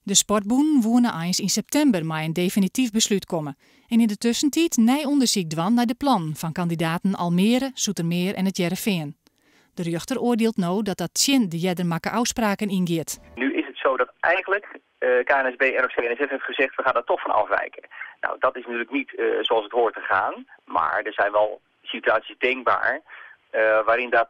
De sportbûnen woene eins yn septimber mei in definityf beslút komme en yn de tuskentiid nij ûndersyk dwaan nei de plannen fan kandidaten Almere, Zoetermeer en It Hearrenfean. De rjochter oardielt no dat dat tsjin de earder makke ôfspraken yngiet. Nu is het zo dat eigenlijk KNSB, NOC NSF heeft gezegd: we gaan daar toch van afwijken. Nou, dat is natuurlijk niet zoals het hoort te gaan, maar er zijn wel situaties denkbaar waarin dat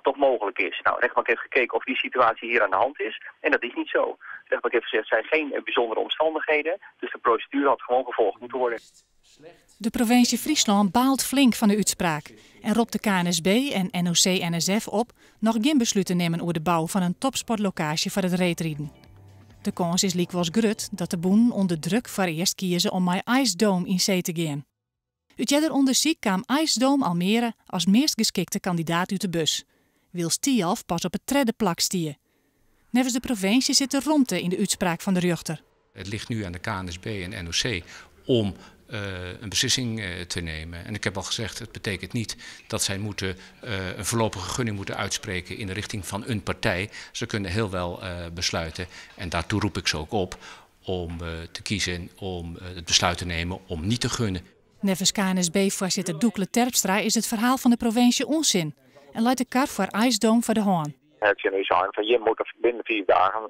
toch mogelijk is. Nou, de rechtbank heeft gekeken of die situatie hier aan de hand is en dat is niet zo. De rechtbank heeft gezegd: het zijn geen bijzondere omstandigheden, dus de procedure had gewoon gevolgd moeten worden. De provinsje Fryslân baalt flink fan de útspraak en ropt de KNSB en NOC-NSF op noch gjin beslút te nimmen oer de bou fan in topsportlokaasje foar it reedriden. De kâns is lykwols grut dat de bûnen ûnder druk foarearst kieze om mei IceDome yn see te gean. Ut earder ûndersyk kaam IceDome Almere as meast geskikte kandidaat út de bus, wylst Thialf pas op it tredde plak stie. Neffens de provinsje sit der romte yn de útspraak fan de rjochter. Het ligt nu aan de KNSB en NOC om een beslissing te nemen. En ik heb al gezegd, het betekent niet dat zij een voorlopige gunning moeten uitspreken in de richting van een partij. Ze kunnen heel wel besluiten, en daartoe roep ik ze ook op, om te kiezen om het besluit te nemen om niet te gunnen. Neffens KNSB-foarsitter Doekle Terpstra is it ferhaal fan de provinsje ûnsin en leit de kar foar IceDome foar de hân. Het tsjin ús sein fan jim moatte binnen 5 dagen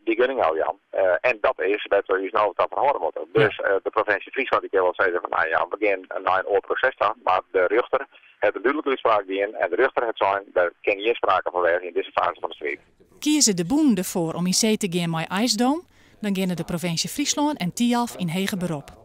dy gunning ôfjaan. En dat is wêr't we ús no ta ferhâlde moatte. Dus de provinsje Fryslân dy kin wol sizze fan no ja, we gean nei in oar proses ta, mar de rjochter hat in dúdlike útspraak dien en de rjochter hat sein der kin gjin sprake fan wêze yn dizze faze fan de striid. Kieze de bûnen derfoar om yn see te gean mei IceDome, dan geane de provinsje Fryslân en Thialf yn heger berop.